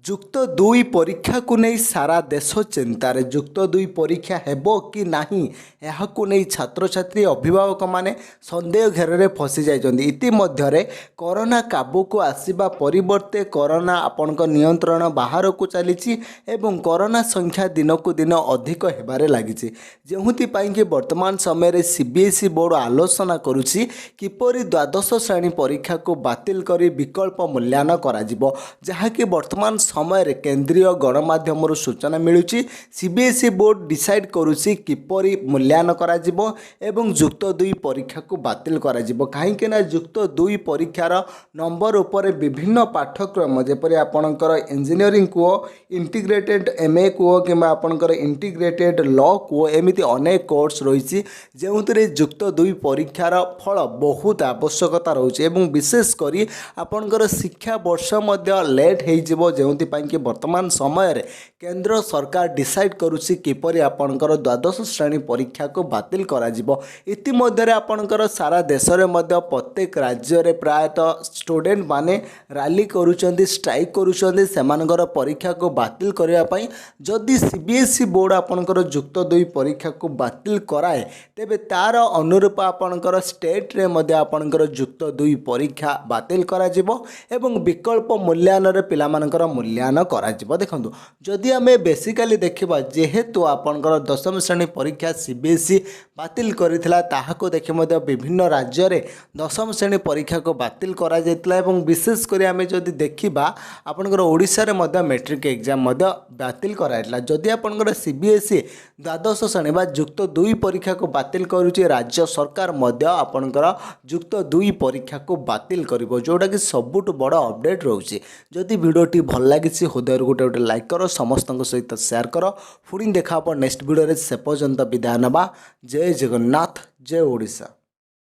ଯୁକ୍ତ ଦୁଇ ପରୀକ୍ଷାକୁ ନେଇ ସାରା ଦେଶ ଚିନ୍ତାରେ। ଯୁକ୍ତ ଦୁଇ ପରୀକ୍ଷା ହେବ କି ନାହିଁ, ଏହାକୁ ନେଇ ଛାତ୍ରଛାତ୍ରୀ, ଅଭିଭାବକମାନେ ସନ୍ଦେହ ଘେରରେ ଫସି ଯାଇଛନ୍ତି। ଇତିମଧ୍ୟରେ କରୋନା କାବୁକୁ ଆସିବା ପରିବର୍ତ୍ତେ କରୋନା ଆପଣଙ୍କ ନିୟନ୍ତ୍ରଣ ବାହାରକୁ ଚାଲିଛି ଏବଂ କରୋନା ସଂଖ୍ୟା ଦିନକୁ ଦିନ ଅଧିକ ହେବାରେ ଲାଗିଛି, ଯେଉଁଥିପାଇଁ କି ବର୍ତ୍ତମାନ ସମୟରେ ସିବିଏସ୍ଇ ବୋର୍ଡ଼ ଆଲୋଚନା କରୁଛି କିପରି ଦ୍ୱାଦଶ ଶ୍ରେଣୀ ପରୀକ୍ଷାକୁ ବାତିଲ କରି ବିକଳ୍ପ ମୂଲ୍ୟାୟନ କରାଯିବ। ଯାହାକି ବର୍ତ୍ତମାନ ସମୟରେ କେନ୍ଦ୍ରୀୟ ଗଣମାଧ୍ୟମରୁ ସୂଚନା ମିଳୁଛି, ସିବିଏସ୍ଇ ବୋର୍ଡ଼ ଡିସାଇଡ଼୍ କରୁଛି କିପରି ମୂଲ୍ୟାୟନ କରାଯିବ ଏବଂ ଯୁକ୍ତ ଦୁଇ ପରୀକ୍ଷାକୁ ବାତିଲ କରାଯିବ। କାହିଁକି ନା ଯୁକ୍ତ ଦୁଇ ପରୀକ୍ଷାର ନମ୍ବର ଉପରେ ବିଭିନ୍ନ ପାଠ୍ୟକ୍ରମ, ଯେପରି ଆପଣଙ୍କର ଇଞ୍ଜିନିୟରିଂ କୁହ, ଇଣ୍ଟିଗ୍ରେଟେଡ୍ ଏମ୍ଏ କୁହ କିମ୍ବା ଆପଣଙ୍କର ଇଣ୍ଟିଗ୍ରେଟେଡ୍ ଲ କୁହ, ଏମିତି ଅନେକ କୋର୍ସ ରହିଛି ଯେଉଁଥିରେ ଯୁକ୍ତ ଦୁଇ ପରୀକ୍ଷାର ଫଳ ବହୁତ ଆବଶ୍ୟକତା ରହୁଛି ଏବଂ ବିଶେଷ କରି ଆପଣଙ୍କର ଶିକ୍ଷା ବର୍ଷ ମଧ୍ୟ ଲେଟ୍ ହେଇଯିବ, ଯେଉଁଥିପାଇଁ କି ବର୍ତ୍ତମାନ ସମୟରେ କେନ୍ଦ୍ର ସରକାର ଡିସାଇଡ଼୍ କରୁଛି କିପରି ଆପଣଙ୍କର ଦ୍ୱାଦଶ ଶ୍ରେଣୀ ପରୀକ୍ଷାକୁ ବାତିଲ କରାଯିବ। ଇତିମଧ୍ୟରେ ଆପଣଙ୍କର ସାରା ଦେଶରେ ମଧ୍ୟ ପ୍ରତ୍ୟେକ ରାଜ୍ୟରେ ପ୍ରାୟତଃ ଷ୍ଟୁଡ଼େଣ୍ଟମାନେ ରାଲି କରୁଛନ୍ତି, ଷ୍ଟ୍ରାଇକ୍ କରୁଛନ୍ତି ସେମାନଙ୍କର ପରୀକ୍ଷାକୁ ବାତିଲ କରିବା ପାଇଁ। ଯଦି ସିବିଏସ୍ଇ ବୋର୍ଡ଼ ଆପଣଙ୍କର ଯୁକ୍ତ ଦୁଇ ପରୀକ୍ଷାକୁ ବାତିଲ କରାଏ, ତେବେ ତା'ର ଅନୁରୂପ ଆପଣଙ୍କର ଷ୍ଟେଟ୍ରେ ମଧ୍ୟ ଆପଣଙ୍କର ଯୁକ୍ତ ଦୁଇ ପରୀକ୍ଷା ବାତିଲ କରାଯିବ ଏବଂ ବିକଳ୍ପ ମୂଲ୍ୟାୟନରେ ପିଲାମାନଙ୍କର ମୂଲ୍ୟାୟନ କରାଯିବ। ଦେଖନ୍ତୁ, ଯଦି ଆମେ ବେସିକାଲି ଦେଖିବା, ଯେହେତୁ ଆପଣଙ୍କର ଦଶମ ଶ୍ରେଣୀ ପରୀକ୍ଷା ସିବିଏସ୍ଇ ବାତିଲ କରିଥିଲା, ତାହାକୁ ଦେଖି ମଧ୍ୟ ବିଭିନ୍ନ ରାଜ୍ୟରେ ଦଶମ ଶ୍ରେଣୀ ପରୀକ୍ଷାକୁ ବାତିଲ କରାଯାଇଥିଲା ଏବଂ ବିଶେଷ କରି ଆମେ ଯଦି ଦେଖିବା, ଆପଣଙ୍କର ଓଡ଼ିଶାରେ ମଧ୍ୟ ମେଟ୍ରିକ୍ ଏକ୍ଜାମ୍ ମଧ୍ୟ ବାତିଲ କରାଯାଇଥିଲା। ଯଦି ଆପଣଙ୍କର ସିବିଏସ୍ଇ ଦ୍ୱାଦଶ ଶ୍ରେଣୀ ବା ଯୁକ୍ତ ଦୁଇ ପରୀକ୍ଷାକୁ ବାତିଲ କରୁଛି, ରାଜ୍ୟ ସରକାର ମଧ୍ୟ ଆପଣଙ୍କର ଯୁକ୍ତ ଦୁଇ ପରୀକ୍ଷାକୁ ବାତିଲ କରିବ, ଯେଉଁଟାକି ସବୁଠୁ ବଡ଼ ଅପଡ଼େଟ୍ ରହୁଛି। ଯଦି ଭିଡ଼ିଓଟି ଭଲ ଲାଗିଛି, ହୃଦୟରୁ ଗୋଟେ ଗୋଟେ ଲାଇକ୍ କର, ସମସ୍ତଙ୍କ ସହିତ ସେୟାର କର। ପୁଣି ଦେଖା ହେବ ନେକ୍ସଟ ଭିଡ଼ିଓରେ, ସେ ପର୍ଯ୍ୟନ୍ତ ବିଦାୟ ନେବା। ଜୟ ଜଗନ୍ନାଥ, ଜୟ ଓଡ଼ିଶା।